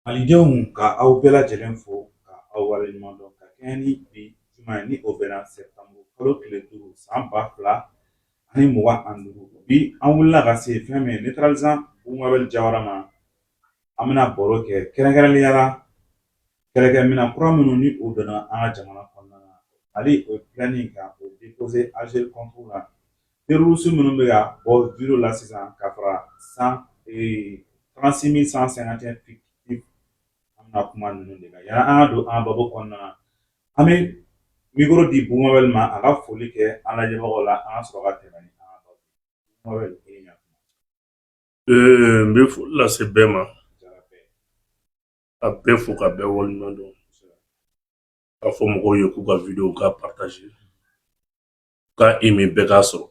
Malidenw, ka aw bɛɛ lajɛlen fo ka aw waleɲuman dɔn ka kɛɲɛ ni bi juma ye, ni o bɛnna sɛtanburu kalo tile 5 san 2025. Bi an wulila ka se fɛn min ye neutralisant Bumabel Jawara ma. An bɛna baro kɛ kɛrɛnkɛrɛnnenya la kɛlɛkɛminɛn kura minnu ni o donna an ka jamana kɔnɔna na. Mali o ye plainte ka o déposer Algérie contre la, terroriste minnu bɛ ka bɔ vidéo la sisan ka fara 136 151 fictifs. An bɛna kuma ninnu de kan. Yanni an ka don an ka babu kɔnɔna na, an bɛ micro di Bumabel ma, a ka foli kɛ an lajɛbagaw la, an ka sɔrɔ ka tɛmɛ ni an ka babu ye. Bumabel, i ni ɲantuma. N bɛ foli lase bɛɛ ma, ka bɛɛ fo, ka bɛɛ waleɲuman dɔn, k'a fɔ mɔgɔw ye k'u ka vidéo ka partager, ka aimer, bɛɛ k'a sɔrɔ.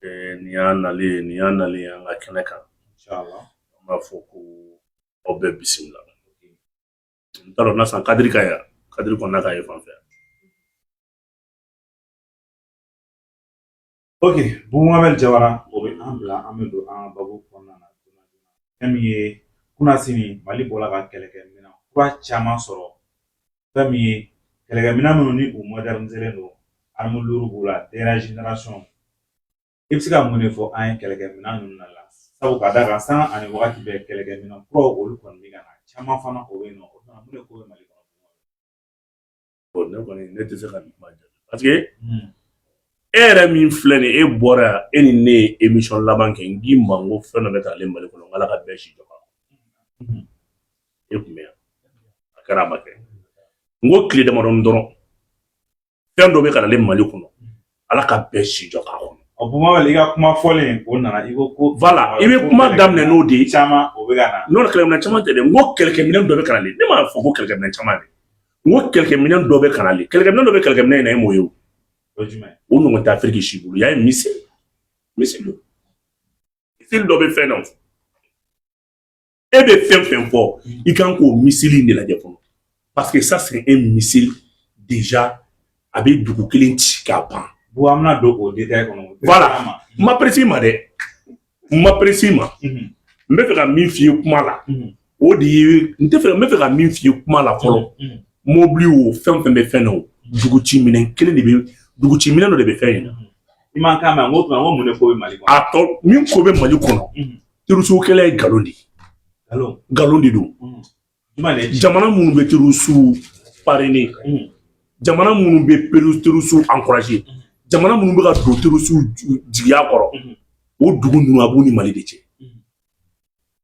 Nin y'a nalen ye, nin y'a nalen ye an ka kɛnɛ kan. An b'a fɔ ko aw bɛɛ bisimila. N t'a dɔn n'a san cadre ka yan, cadre kɔnɔna ka ye fan fɛ. Ok, Bumabel Jawara, o bɛ an bila an bɛ don an ka babu kɔnɔna na. Fɛn min ye kunnasini, Mali bɔra ka kɛlɛkɛminɛn kura caman sɔrɔ. Fɛn min ye kɛlɛkɛminɛn minnu ni u moderniselen don, arme lourde b'u la, dernière génération. I bɛ se ka mun de fɔ an ye kɛlɛkɛminɛn ninnu na la? Sabu ka d'a kan sanga ani wagati bɛɛ kɛlɛkɛminɛn kuraw olu kɔni bɛ ka na, caman fana o bɛ yen nɔ. O fana, mun de ko bɛ Mali kɔnɔ? Bon, ne kɔni, ne tɛ se ka nin kuma jaabi parce que e yɛrɛ min filɛ nin ye, e bɔra yan, e ni ne ye émission laban kɛ, n k'i ma n ko fɛn dɔ bɛ k'ale Mali kɔnɔ, n k'Ala ka bɛɛ si jɔ ka e tun bɛ yan, a kɛra a ma kɛ. N ko tile damadɔni dɔrɔn, fɛn dɔ bɛ ka nalen Mali kɔnɔ, Ala ka bɛɛ si jɔ k'a kɔnɔ. Ɔ, Bumabel, i ka kuma fɔlen o nana, i ko ko Voilà, i bɛ kuma daminɛ n'o de ye. Caman o bɛ ka na. N'o kɛlɛkɛminɛn caman tɛ dɛ, n ko kɛlɛkɛminɛn dɔ bɛ ka nalen. Ne m'a fɔ ko kɛlɛkɛminɛn caman dɛ, n ko kɛlɛkɛminɛn dɔ bɛ ka nalen. Kɛlɛkɛminɛn dɔ bɛ kɛlɛkɛminɛn in na, e m'o ye o. O ye jumɛn? O ɲɔgɔn tɛ Afiriki si bolo. Y'a ye missile, missile don, missile dɔ bɛ fɛn na. E bɛ fɛn fɛn fɔ, i kan k'o missile in de lajɛ fɔlɔ, parce que ça, c'est un missile déjà, a bɛ dugu kelen ci k'a ban. Bu, an bɛna don o détail kɔnɔ. Voilà, n ma pressé i ma dɛ, n ma pressé i ma. N bɛ fɛ ka min f'i ye kuma la, o de ye n tɛ fɛ, n bɛ fɛ ka min f'i ye kuma la fɔlɔ. Mobili o, fɛn fɛn bɛ fɛn na, o dugu ci minɛn kelen de bɛ, dugu ci minɛn dɔ de bɛ fɛn in na. I man kan mɛn, n ko tuma, n ko mun de ko bɛ Mali kɔnɔ? A tɔ min ko bɛ Mali kɔnɔ, terroriste kɛlɛ ye nkalon de ye. Nkalon. Nkalon de don. Jumɛn de ye? Jamana minnu bɛ terroriste parrainer, jamana minnu bɛ terroriste encourager, jamana minnu bɛ ka don terroriste jigiya kɔrɔ, o dugu ninnu, a b'u ni Mali de cɛ.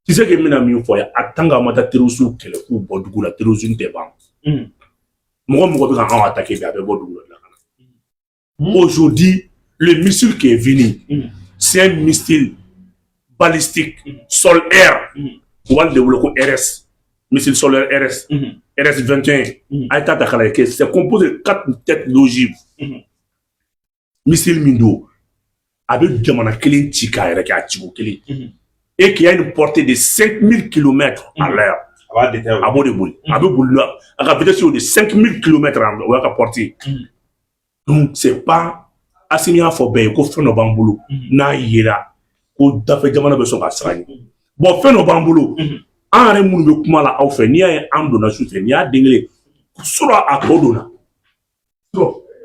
Tu sais que n bɛna min fɔ ye, a tant que an ma taa terroriste kɛlɛ k'u bɔ dugu la, terrorisme tɛ ban. Mɔgɔ mɔgɔ bɛ ka anw attaquer bi, a bɛ bɔ dugu la ka na. Aujourd'hui, le missile qui est venu, c'est un missile balistique sol-air. U b'ale de wele ko RS, missile sol-air RS, RS 21. A ye taa ta k'a lajɛ, c'est composé de quatre têtes d'ogive. Missile min don, a bɛ jamana kelen ci k'a yɛrɛ kɛ a ciko kelen et qui a une portée de 5000 km à l'heure. A b'a détaillé. A b'o de boli, a bɛ boli la, a ka vitesse y'o de 5000 km, o y'a ka portée. Donc c'est pas Assimi y'a fɔ bɛɛ ye ko fɛn dɔ b'an bolo, n'a yera ko dafɛ jamana bɛ sɔn ka siran ɲɛ. Bon, fɛn dɔ b'an bolo, an yɛrɛ minnu bɛ kuma la aw fɛ, n'i y'a ye an donna su fɛ, n'i y'a den kelen sɔrɔ, a tɔ donna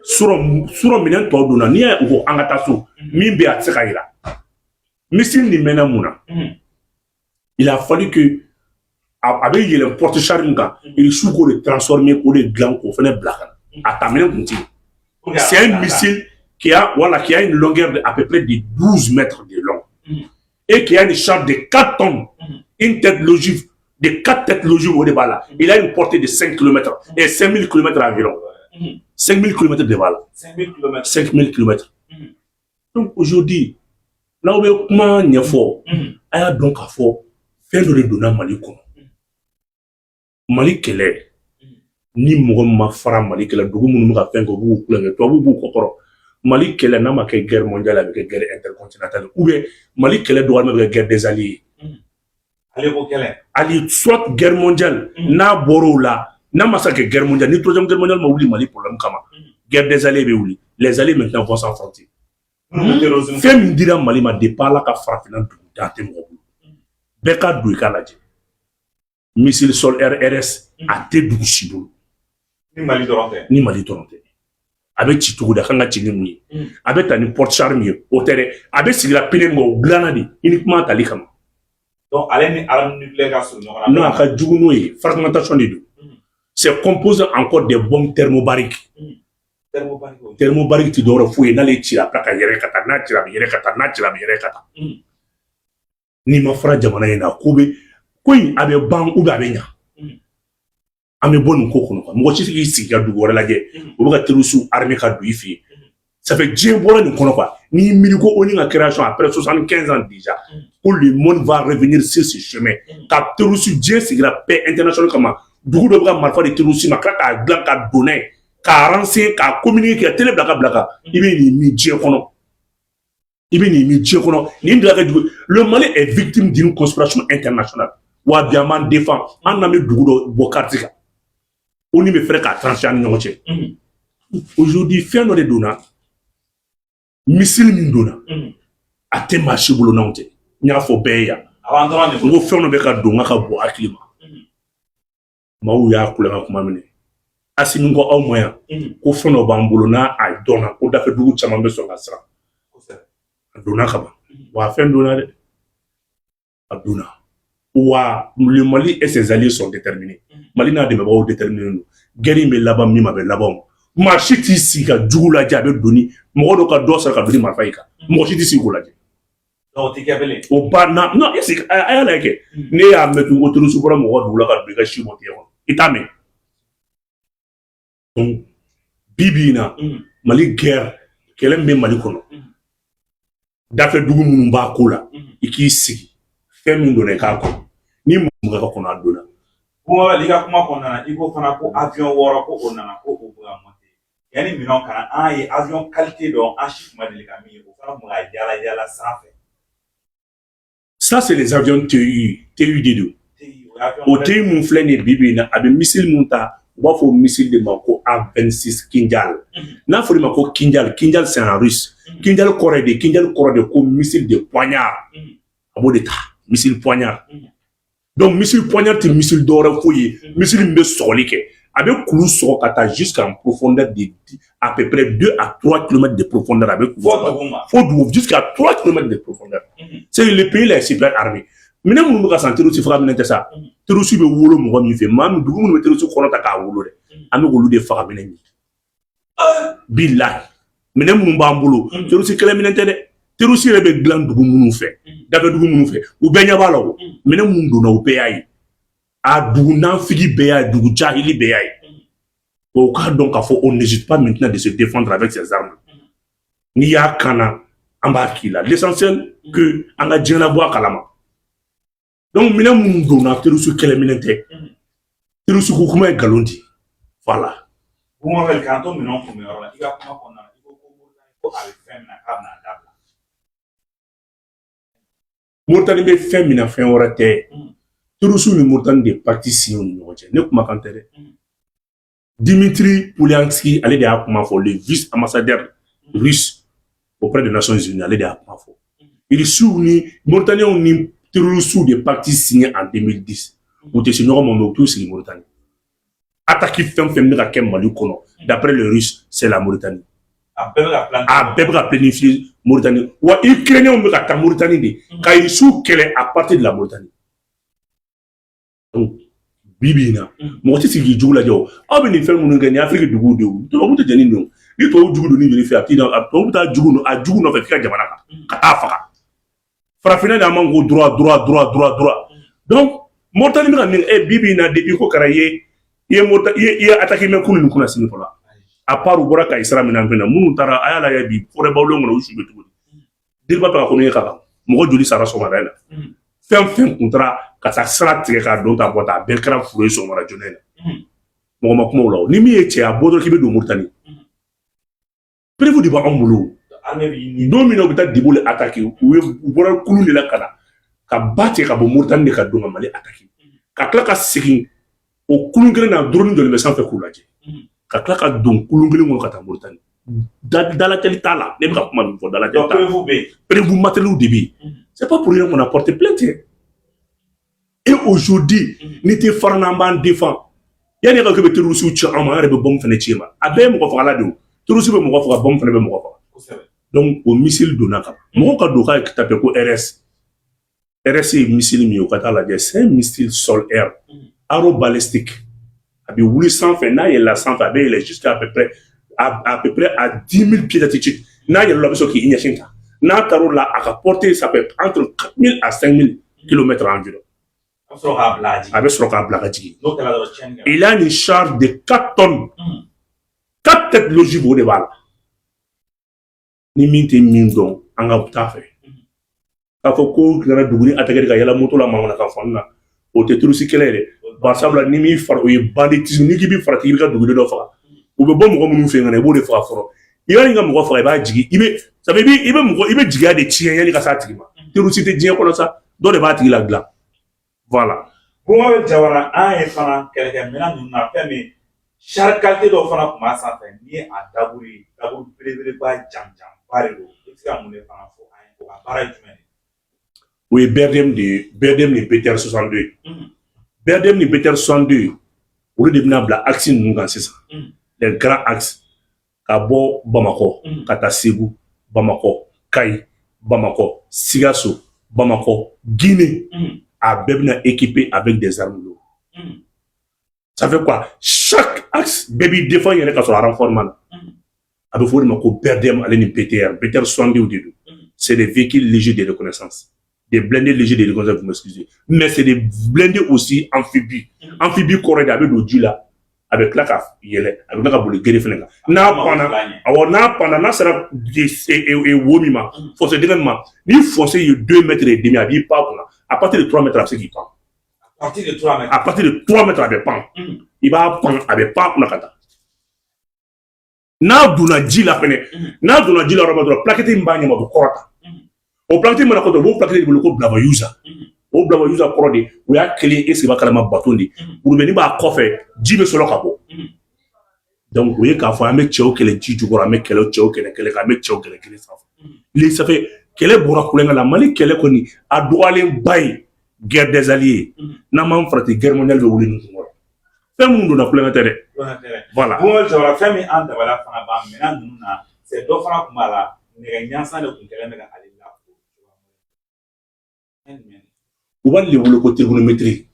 sɔrɔ sɔrɔ minɛn tɔ donna, n'i y'a ye u ko an ka taa so, min bɛ yen, a tɛ se ka yira. Missile nin mɛnna mun na? Il a fallu que a bɛ yɛlɛn porte char min kan, Irisiw k'o de transformer, k'o de dilan, k'o fana bila ka na. A ta minɛn kun tɛ yen. C'est un missile qui a, voilà, qui a une longueur de à peu près de 12 mètres de long et qui a une charge de 4 tonnes, une tête d'ogive de 4 têtes d'ogive au débat là. Il a une portée de 5 km et 5000 km environ. 5000 km de b'a la. 5000 km. 5000 km. Donc aujourd'hui, n'aw bɛ kuma ɲɛfɔ, a y'a dɔn k'a fɔ fɛn dɔ de donna Mali kɔnɔ. Mali kɛlɛ, ni mɔgɔ min ma fara Mali kɛlɛ, dugu minnu bɛ ka fɛn kɛ, u b'u kulonkɛ, tubabuw b'u kɔkɔrɔ. Mali kɛlɛ, n'a ma kɛ guerre mondiale, a bɛ kɛ guerre intercontinentale, ou bien Mali kɛlɛ dɔgɔyalen bɛ kɛ guerre des alliés. Ale ko kɛlɛ. Ali soit guerre mondiale, n'a bɔra o la, n'a ma se ka kɛ guerre mondiale, ni troisième guerre mondiale ma wuli Mali problème kama, guerre des alliés bɛ wuli. Les alliés maintenant vont s'affronter. Minnu bɛ terrorisme. Fɛn min dira Mali ma depuis Ala ka farafinna dugu dan tɛ mɔgɔ bolo. Bɛɛ ka don i k'a lajɛ. Missile sol air RS, a tɛ dugu si bolo. Ni Mali dɔrɔn tɛ. Ni Mali dɔrɔn tɛ. A bɛ ci cogo di? A kan ka ci ni mun ye? A bɛ ta ni porte-char min ye, o tɛ dɛ. A bɛ sigila pneu min kan, o dilanna de uniquement tali kama. Donc ale ni arme nucléaire ka surun ɲɔgɔn na. Non, a ka jugu n'o ye, fragmentation de don. C'est composé encore des bombes thermobariques. Thermobarique. Thermobarique ti dɔwɛrɛ foyi ye, n'ale cira, a bɛ ka yɛrɛ ka taa, n'a cira, a bɛ yɛrɛ ka taa, n'a cira, a bɛ yɛrɛ ka taa. N'i ma fara jamana in na, ko bɛ ko in, a bɛ ban ou bien a bɛ ɲa. An bɛ bɔ nin ko kɔnɔ quoi. Mɔgɔ si tɛ k'i sigi ka dugu wɛrɛ lajɛ, o bɛ ka terroriste armé ka don i fɛ yen. Ça fait diɲɛ bɔra nin kɔnɔ quoi. N'i miiri ko ONU ka création après 75 ans déjà, ko le monde va revenir sur ce chemin, ka terroriste, diɲɛ sigira paix internationale kama, dugu dɔ bɛ ka marifa di terroriste ma, ka tila k'a dilan ka don n'a ye, k'a renseigner, k'a communiquer, ka télé bila ka i bɛ nin min diɲɛ kɔnɔ, i bɛ nin min diɲɛ kɔnɔ, nin bila ka jugu. Le Mali est victime d'une conspiration internationale. Wa bi, an b'an défend, an n'an bɛ dugu dɔ bɔ carte kan, ONU bɛ fɛrɛ k'a trancher an ni ɲɔgɔn cɛ. Aujourd'hui, fɛn dɔ de donna, missile min donna, a tɛ maa si bolo n'anw tɛ. N y'a fɔ bɛɛ ye yan. A b'an dɔrɔn de N ko fɛn dɔ bɛ ka don n ka bɔ hakili ma. Maaw y'a kulonkɛ kuma minɛ. Asimi ko aw ma yan ko fɛn dɔ b'an bolo, n'a a dɔnna ko dafɛ dugu caman bɛ sɔn ka siran. A donna ka ban wa, fɛn donna dɛ, a donna wa. Le Mali et ses alliés sont déterminés. Mali n'a dɛmɛbagaw déterminés don. Guerre in bɛ laban min ma, a bɛ laban o. Maa si t'i sigi ka jugu lajɛ, a bɛ doni mɔgɔ dɔ ka dɔ sara ka don ni marifa ye kan, mɔgɔ si t'i sigi k'o lajɛ. Donc o tɛ kɛ bilen. O ba na non, est ce que a y'a lajɛ kɛ, ne y'a mɛn tun ko terroriste bɔra mɔgɔ dugu la ka don i ka si bɔ tigɛ kɔnɔ, i t'a mɛn. Donc bi bi in na, Mali guerre, kɛlɛ min bɛ Mali kɔnɔ, dafɛ dugu minnu b'a ko la, i k'i sigi, fɛn min donna i k'a kɔnɔ, ni mɔgɔ ka kɔnɔ, a donna. Kuma i ka kuma kɔnɔna na, i ko fana ko avion 6, ko o nana, ko o bɛ ka monter. Yanni minɛnw ka na, an ye avion qualité dɔn, an si tun ma deli ka min ye, o fana tun bɛ ka yaala yaala sanfɛ. Ça, c'est les avions TU, TUD don. TI, o ye avion. O TU mun filɛ nin ye bi bi in na, a bɛ missile mun ta, u b'a fɔ missile de ma ko A26 Kinjal. N'a fɔra ma ko Kinjal, Kinjal, c'est en russe. Kinjal kɔrɔ ye de, Kinjal kɔrɔ de ko missile de poignard. A b'o de ta, missile poignard. Donc missile poignard tɛ missile dɔwɛrɛ foyi ye, missile min bɛ sɔgɔli kɛ, a bɛ kulu sɔgɔ ka taa jusqu'en profondeur de à peu près 2 à 3 km de profondeur, a bɛ kulu Fo sɔgɔ. Dugu ma. Fo dugu, jusqu'à 3 km de profondeur. C'est le pays là est super armé. Minɛn minnu bɛ ka san, terroriste faga minɛn tɛ sa. Terroriste bɛ wolo mɔgɔ min fɛ, maa min, dugu minnu bɛ terroriste kɔnɔ ta k'a wolo dɛ, an bɛ k'olu de faga minɛn ye. Bilahi, minɛn minnu b'an bolo, terroriste kɛlɛ minɛn tɛ dɛ. Terroriste yɛrɛ bɛ dilan dugu minnu fɛ, dafɛ dugu minnu fɛ, u bɛɛ ɲɛ b'a la o. Minɛn minnu donna, u bɛɛ y'a ye. A dugu nanfigi bɛɛ y'a ye, dugu jahili bɛɛ y'a ye. O k'a dɔn k'a fɔ on n'hésite pas maintenant de se défendre avec ses armes. N'i y'a kanna, an b'a k'i la. L'essentiel que an ka diɲɛ labɔ a kalama. Donc minɛn minnu donna, terroriste kɛlɛ minɛn tɛ. Terroriste ko kuma ye nkalon di. Voilà. Bumabel, k'an to minɛnw kunbɛnyɔrɔ la, i ka kuma kɔnɔna na, i ko ko Moritani, ko a bɛ fɛn min na, k'a bɛna dabila. Moritani bɛ fɛn min na, fɛn wɛrɛ tɛ. Terroriste ni Moritani de pacte signé u ni ɲɔgɔn cɛ. Ne kumakan tɛ dɛ. Dimitri Polianski, ale de y'a kuma fɔ, le vice-ambassadeur russe auprès des Nations Unies, ale de y'a kuma fɔ. Russiw ni Mauritaniens ni terroristes de pacte signé en 2010. U tɛ se ɲɔgɔn ma, mais u t'u sigi Mauritanie. Attaque fɛn fɛn bɛ ka kɛ Mali kɔnɔ, d'après les Russes, c'est la Mauritanie. A bɛɛ bɛ ka plan. A bɛɛ bɛ ka planifier Mauritanie. Wa Ukrainiens bɛ ka taa Mauritanie de ka Russiw kɛlɛ à partir de la Mauritanie. Donc bi bi in na, mɔgɔ tɛ sigi k'i jugu lajɛ o. Aw bɛ nin fɛn minnu kɛ, nin ye Afiriki duguw de ye o. Tubabu tɛ jɛn ni nin ye o. Ni tubabu jugu don ni joli fɛ, a t'i na, tubabu bɛ taa jugu a jugu nɔfɛ f'i ka jamana kan ka taa faga. Farafinna de, an man ko droit, droit, droit, droit, droit. Donc Mauritanie bɛ ka min bi bi in na, depuis ko kɛra, i ye Mauritanie, i ye attaque mɛn kunun ni kunna sini fɔlɔ. À part u bɔra Kayi sira min na fɛnɛ, minnu taara, a y'a lajɛ bi, forêt bawulen kɔnɔ, u su bɛ cogo di? Diriba bɛ ka communiquer ka ban. Mɔgɔ joli sara sɔgɔmada in na? Fɛn fɛn kun taara ka taa sira tigɛ k'a don ta bɔ ta, a bɛɛ kɛra furu ye sɔgɔmada joona in na. Mɔgɔ ma kuma o la o. Ni min ye cɛ, a bɔ dɔrɔn k'i bɛ don Mauritanie. Preuve de b'anw bolo. Armée b'i ni. Don min na u bɛ taa Debo le attaquer, u bɔra kulun de la ka na ka ba tigɛ ka bɔ Mauritanie de ka don ka Mali attaquer. Ka tila ka segin o kulun kelen na, drone jɔlen bɛ sanfɛ k'u lajɛ. Ka tila ka don kulun kelen kɔnɔ ka taa Mauritanie. Dalatɛli t'a la, ne bɛ ka kuma min fɔ, dalatɛli Donc t'a la. preuve bɛ yen. Preuve matériel de bɛ yen. C'est pas pour rien qu'on a porté plainte. Et aujourd'hui, n'i tɛ fara n'an b'an défend. Yanni e ka kɛ bɛ terroriste ci an ma, an yɛrɛ bɛ bombe fɛnɛ ci e ma. A bɛɛ ye mɔgɔ fagala de ye o. Terroriste bɛ mɔgɔ faga, bombe fɛnɛ bɛ mɔgɔ faga. Donc o missile donna kan. Mɔgɔw ka don k'a taper ko RS. RS ye missile min ye, o ka taa lajɛ, c'est un missile sol air aérobalistique. A bɛ wuli sanfɛ, n'a yɛlɛla sanfɛ, a bɛ yɛlɛ jusqu'à à peu près à 10 000 pieds d'altitude. N'a yɛlɛla, a bɛ sɔrɔ k'i ɲɛsin ta. N'a taar'o la, a ka portée, ça peut être entre 4 000 à 5 000 kilomètres environ. A bɛ sɔrɔ k'a bila ka jigin. Il a une charge de 4 tonnes. 4 têtes d'ogive, o de b'a la. Ni min tɛ min dɔn, an ka taa fɛ. K'a fɔ ko nana duguni attaquer ka yɛlɛ moto la manamanakan fɔni na, o tɛ terroriste kɛlɛ ye dɛ. Bari sabula ni min fara, o ye banditisme. N'i k'i bɛ farati, i bɛ ka duguden dɔ faga. U bɛ bɔ mɔgɔ minnu fɛ yen ka na, i b'o de faga fɔlɔ. I b'a ka mɔgɔ faga, i b'a jigin, i bɛ sabu i bɛ mɔgɔ, i bɛ jigiya de tiɲɛ yanni ka s'a tigi ma. Terroriste tɛ diɲɛ kɔnɔ sa, dɔ de b'a tigi la dilan. Voilà. Bumabel Jawara, an ye fana kɛlɛkɛminɛn ninnu na, fɛn min char qualité dɔ fana tun b'a sanfɛ, ni ye a daburu ye, daburu belebeleba janjanba de don. I bɛ se ka mun de fana fɔ an ye? O ka baara ye jumɛn ye? O ye BRDM de ye, BRDM ni BTR 62. BRDM ni BTR 62, olu de bɛna bila axe ninnu kan sisan. Les grands axes, ka bɔ Bamakɔ ka taa Segu, Bamakɔ, Kayi, Bamakɔ, Sikaso, Bamakɔ, Guinée, a bɛɛ bɛna équipé avec des armes lourdes. Ça fait quoi? Chaque axe bɛɛ b'i défend yɛrɛ ka sɔrɔ renfort ma na. A bɛ fɔ o de ma ko BRDM ale ni BTR. BTR 62 de don. C'est des véhicules légers de reconnaissance. Des blindés légers de reconnaissance, vous m'excusez. Mais c'est des blindés aussi amphibies. Amphibie kɔrɔ de, a bɛ don ji la, a bɛ tila ka yɛlɛ, a bɛ tila ka boli gere fɛnɛ kan. N'a panna, awɔ, n'a panna, n'a sera wo min ma, fossé dingɛ min ma, ni fossé ye 2 mètres et demi, a b'i pan kunna. À partir de 3 mètres, a bɛ se k'i pan. À partir de 3 mètres. À partir de 3 mètres, a bɛ pan. I b'a pan, a bɛ pan kunna ka taa. N'a donna ji la fɛnɛ, n'a donna ji la yɔrɔ min dɔrɔn, plaquette min b'a ɲɛma, o bɛ kɔrɔta. O plaquette mana kɔrɔta, u b'o plaquette de wele ko Blabayuza. O Blabayuza kɔrɔ de, o y'a kelen e sigi b'a kalama bateau de. Urubɛni b'a kɔfɛ, ji bɛ sɔrɔ ka bɔ. Donc o ye k'a fɔ an bɛ cɛw kɛlɛ ji jukɔrɔ, an bɛ kɛlɛ cɛw kɛlɛ kɛlɛ kan, an bɛ cɛw kɛlɛ kelen sanfɛ. Les ça fait kɛlɛ bɔra kulonkɛ la. Mali kɛlɛ kɔni, a dɔgɔyalenba ye guerre des alliés. N'an m'an farati, guerre mondiale bɛ wuli nin kun kɔrɔ. Fɛn minnu donna, kulonkɛ tɛ dɛ. Voilà. Bumabel Jawara, fɛn min an dabala fana ban minɛn ninnu na, c'est dɔ fana tun b'a la, nɛgɛ ɲansan de tun kɛlen bɛ ka ale la. U b'a de wele ko trigonométrie.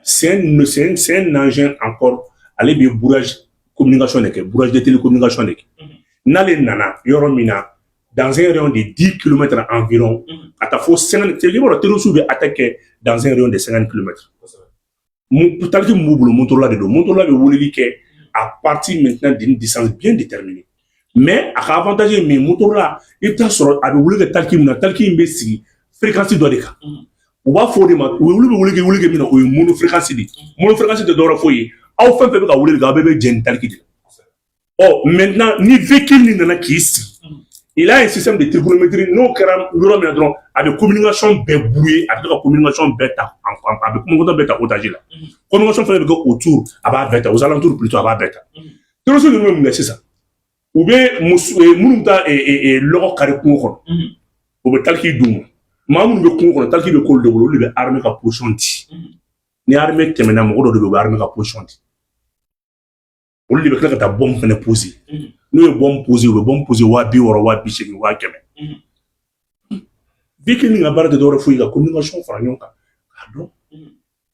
C'est un engin encore, ale bɛ brouillage communication de kɛ, brouillage de télécommunication de kɛ. N'ale nana yɔrɔ min na, dans un rayon de 10 km environ, ka taa fo 50, i b'a dɔn terroristes bɛ attaque dans un rayon de 50 km. Talkie min b'u bolo, Motorola de don. Motorola bɛ weleli kɛ à partir maintenant d'une distance bien déterminée. Mais a ka avantage ye min ye, Motorola, i bɛ taa sɔrɔ a bɛ wele kɛ talkie min na, talkie in bɛ sigi fréquence dɔ de kan. U b'a fɔ o de ma, olu bɛ wele kɛ min na, o ye monofréquence de ye. Monofréquence tɛ dɔwɛrɛ foyi ye, aw fɛn fɛn bɛ ka weleli kɛ, aw bɛɛ bɛ jɛ nin talkie de la. Ɔ maintenant, ni véhicule nin nana k'i sigi, il a un système de trigonométrie, n'o kɛra yɔrɔ min na dɔrɔn, a bɛ communication bɛɛ brouiller, a bɛ ka communication bɛɛ ta, a bɛ communication bɛɛ ta otage la. Communication fɛnɛ bɛ kɛ autour, a b'a bɛɛ ta, aux alentours plutôt, a b'a bɛɛ ta. Terroriste ninnu bɛ mun kɛ sisan? U bɛ muso minnu bɛ taa lɔgɔ kari kungo kɔnɔ, u bɛ talkie d'u ma. Maa minnu bɛ kungo kɔnɔ, talkie bɛ k'olu de bolo, olu de bɛ armée ka position di. Ni armée tɛmɛna, mɔgɔ dɔ de bɛ yen, u bɛ armée ka position di. Olu de bɛ tila ka taa bombe fɛnɛ poser. N'u ye bombe poser, u bɛ bombe poser 60 000, 80 000, 100 000. Véhicule nin ka baara tɛ dɔwɛrɛ foyi ye ka communication fara ɲɔgɔn kan k'a dɔn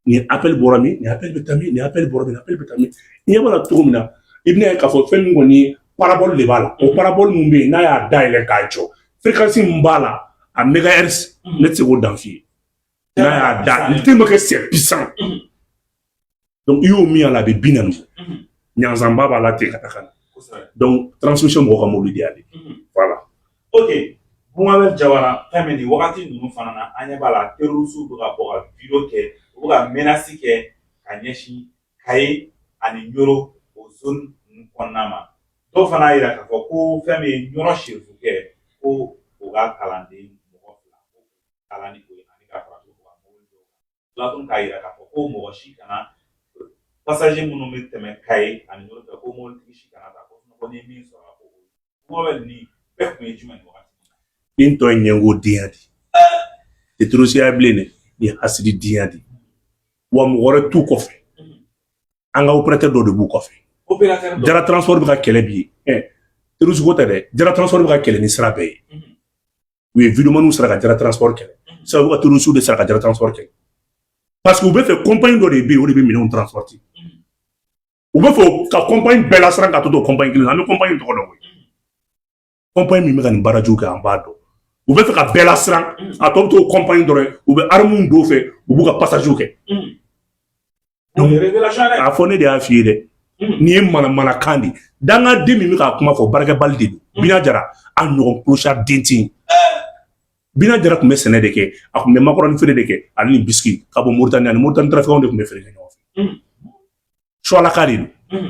nin appel bɔra min, nin appel bɛ taa min, nin appel bɔra min, nin appel bɛ taa min. I ɲɛ b'a la cogo min na, i bɛna ye k'a fɔ fɛn min kɔni ye parabole de b'a la. O parabole min bɛ yen, n'a y'a dayɛlɛ k'a jɔ, fréquence min b'a la a mégahertz, ne tɛ se k'o dan f'i ye. N'a y'a da tellement que c'est puissant, donc i y'o min y'a la, a bɛ 40 bɔ. Ɲanzanba b'a la ten ka taa ka na. Donc transmission mɔgɔ ka mobili de y'ale. Voilà. Ok, Bumabel Jawara, fɛn min nin wagati ninnu fana na, an ɲɛ b'a la, terroriste bɛ ka bɔ ka vidéo kɛ, u bɛ ka menace kɛ ka ɲɛsin Kayi ani Ɲoro, o zone ninnu kɔnɔna ma. Dɔw fana y'a yira k'a fɔ ko fɛn min ye Ɲɔrɔ serifukɛ, ko o ka kalanden mɔgɔ fila ko kalan ni o ye, ani ka fara u ka mobili dɔw kan. Tila k'a yira k'a fɔ ko mɔgɔ si kana, passager minnu bɛ tɛmɛ Kayi ani Ɲɔrɔ fɛ, ko mobilitigi si kana taa, ko ni min sɔrɔ ko Bumabel, nin bɛɛ kun ye jumɛn ye wagati? Nin tɔ ye ɲɛngo denya de tɛ terrorisiya bilen dɛ, nin ye hasidi denya de. Wa mɔgɔ wɛrɛ t'u kɔfɛ, an ka opérateur dɔ de b'u kɔfɛ. Jara Transport bɛ ka kɛlɛ bi ɛ, terroriste ko tɛ dɛ. Jara Transport bɛ ka kɛlɛ ni sira bɛɛ ye. U ye videomaniw sara ka Jara Transport kɛlɛ sisan, u ka terroriste de sara ka Jara Transport kɛlɛ, parce que u bɛ fɛ, compagnie dɔ de bɛ yen, o de bɛ minɛnw transporter. U bɛ fɛ ka compagnie bɛɛ lasiran ka to compagnie kelen na. An bɛ compagnie tɔgɔ dɔn koyi. Compagnie min bɛ ka nin baara jugu kɛ, an b'a dɔn. U bɛ fɛ ka bɛɛ lasiran, a tɔ bɛ to compagnie dɔrɔn ye. U bɛ armes don fɛ, u b'u ka passage kɛ. Donc a fɔ ne de y'a f'i ye dɛ, nin ye manamanakan de ye. Dangaden min bɛ k'a kuma fɔ, baarakɛbali de don. Bina Jara, a ɲɔgɔn clochard den tɛ yen. Bina Jara tun bɛ sɛnɛ de kɛ, a tun bɛ makɔrɔni feere de kɛ, ale ni biscuit ka bɔ Moritani. Ani Moritani trafiquants de tun bɛ feere kɛ ɲɔgɔn fɛ. Suwalaka de don.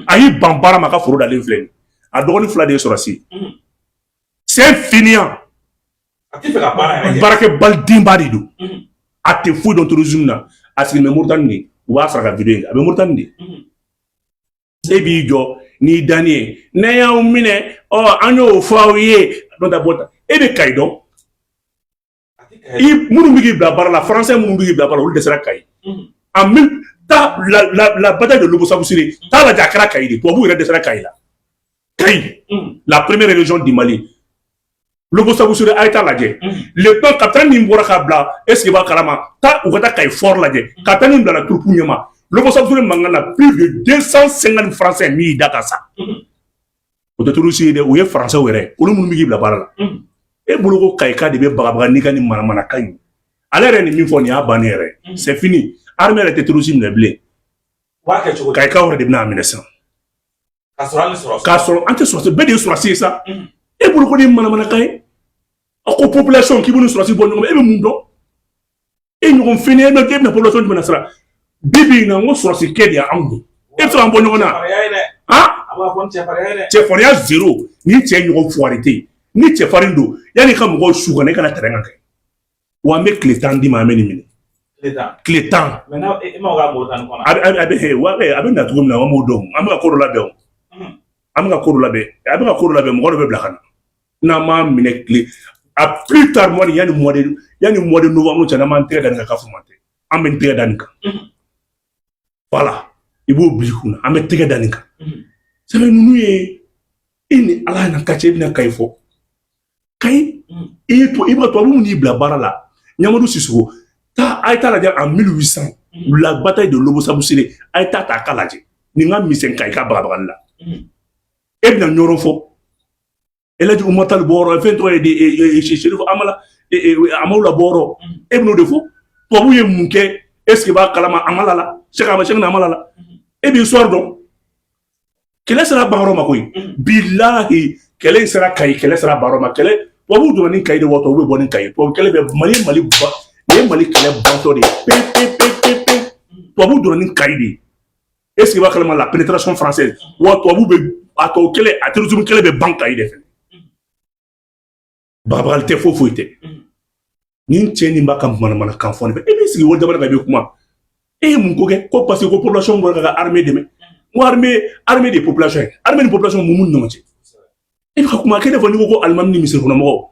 A y'i ban baara ma, a ka foro dalen filɛ nin, a dɔgɔnin fila de ye sɔrɔsi. C'est un fainéant, baarakɛbalidenba de don. A tɛ foyi dɔn terrorisme na. A sigilen bɛ Moritani de, u b'a sara ka vidéo in kɛ, a bɛ Moritani de. E b'i jɔ n'i danni ye, n'an y'aw minɛ, ɔ an y'o fɔ aw ye dɔ ta bɔ ta. E bɛ Kayi dɔn, i minnu bɛ k'i bila baara la, français minnu bɛ k'i bila baara la, olu dɛsɛra Kayi. En mille ta la bataille de Lobo-Sabusire, taa lajɛ, a kɛra Kayi de. Tubabuw yɛrɛ dɛsɛra Kayi la. Kayi, la première région du Mali, Lobo-Sabusire, a ye taa lajɛ. Le temps capitaine min bɔra k'a bila, est ce que b'a kalama? Taa u ka taa Kayi fort lajɛ. Capitaine min bilala troupe ɲɛma Lobo-Sabusire mankan na, plus de 250 français min y'i da ka sa. O tɛ terroriste ye dɛ, o ye français yɛrɛ, olu minnu bɛ k'i bila baara la. E bolo ko Kayika de bɛ bagabaga n'i ka nin manamanakan in. Ale yɛrɛ nin min fɔ nin y'a bannen yɛrɛ, c'est fini. Armée yɛrɛ tɛ terroriste minɛ bilen. Kayikaw yɛrɛ de bɛna a minɛ sisan. K'a sɔrɔ an tɛ sɔrɔsi, bɛɛ de ye sɔrɔsi ye sa. E bolo ko nin manamanakan ye, a ko population k'i b'u ni sɔrɔsi bɔ ɲɔgɔn ma, e bɛ mun dɔn? E ɲɔgɔn fɛn, e bɛna population jumɛn na sira? Bi bi in na, n ko sɔrɔsi kɛ de y'anw ye. E bɛ se k'an bɔ ɲɔgɔn na? Han, cɛfarinya zéro. Ni cɛ ɲɔgɔn fuwari tɛ yen. Ni cɛfarin don, yanni ka mɔgɔw su ka na, e kana terrain kan kɛ. Wa an bɛ tile 10 d'i ma, an bɛ nin minɛ tile 10. A bɛ wa a bɛ na cogo min na, an b'o dɔn. An bɛ ka ko dɔ labɛn o, an bɛ ka ko dɔ labɛn, a bɛ ka ko dɔ labɛn. Mɔgɔ dɔ bɛ bila ka na n'an m'a minɛ tile a plus tard mois de yanni mois de novembre cɛ, n'an m'an tɛgɛ da nin kan, k'a fɔ man tɛ, an bɛ n tɛgɛ da nin kan. Voilà, i b'o bila i kunna, an bɛ tɛgɛ da nin kan. Sɛbɛn ninnu ye, e ni Ala na ka cɛ, e bɛna Kayi fɔ. Kayi, i ye to, i bɛ tubabu minnu y'i bila baara la, Ɲamadu Sisoko, taa a ye taa lajɛ en 1800, la bataille de Lobo-Sabusire, a ye taa ta a ka lajɛ. Nin ka misɛn Kayi ka bagabagali la. E bɛna ɲɔrɔ fɔ, Elhaji Umar Tall bɔyɔrɔ, fɛn tɔgɔ ye di, Serif Amala Amawula bɔyɔrɔ, e bɛn'o de fɔ. Tubabu ye mun kɛ? Est ce que b'a kalama Amala la, Cheikh Ahmed Cheikh Amala la? E b'i histoire dɔn. Kɛlɛ sera banyɔrɔ ma koyi. Bilahi, kɛlɛ in sera Kayi, kɛlɛ sera banyɔrɔ ma. Kɛlɛ, tubabuw donna ni Kayi de watɔ, u bɛ bɔ ni Kayi. Tubabu kɛlɛ bɛ Mali, Mali ba, nin ye Mali kɛlɛ bantɔ de ye pe pe pe pe pe. Tubabuw donna ni Kayi de ye. Est ce que b'a kalama, la pénétration française? Wa tubabu bɛ a tubabu kɛlɛ, a terrorisme kɛlɛ bɛ ban Kayi de fɛ. Bagabagali tɛ, foyi foyi tɛ. Nin cɛ nin b'a ka manamanakan fɔ ne fɛ. E b'i sigi wali jamana kan, i bɛ kuma. E ye mun ko kɛ? Ko parce que ko population bɔra ka armée dɛmɛ. N ko armée de population ye, armée ni population, mun ni ɲɔgɔn cɛ? E bɛ ka kuma kɛ ne fɔ, n'i ko ko alimami ni misiri kɔnɔ mɔgɔw,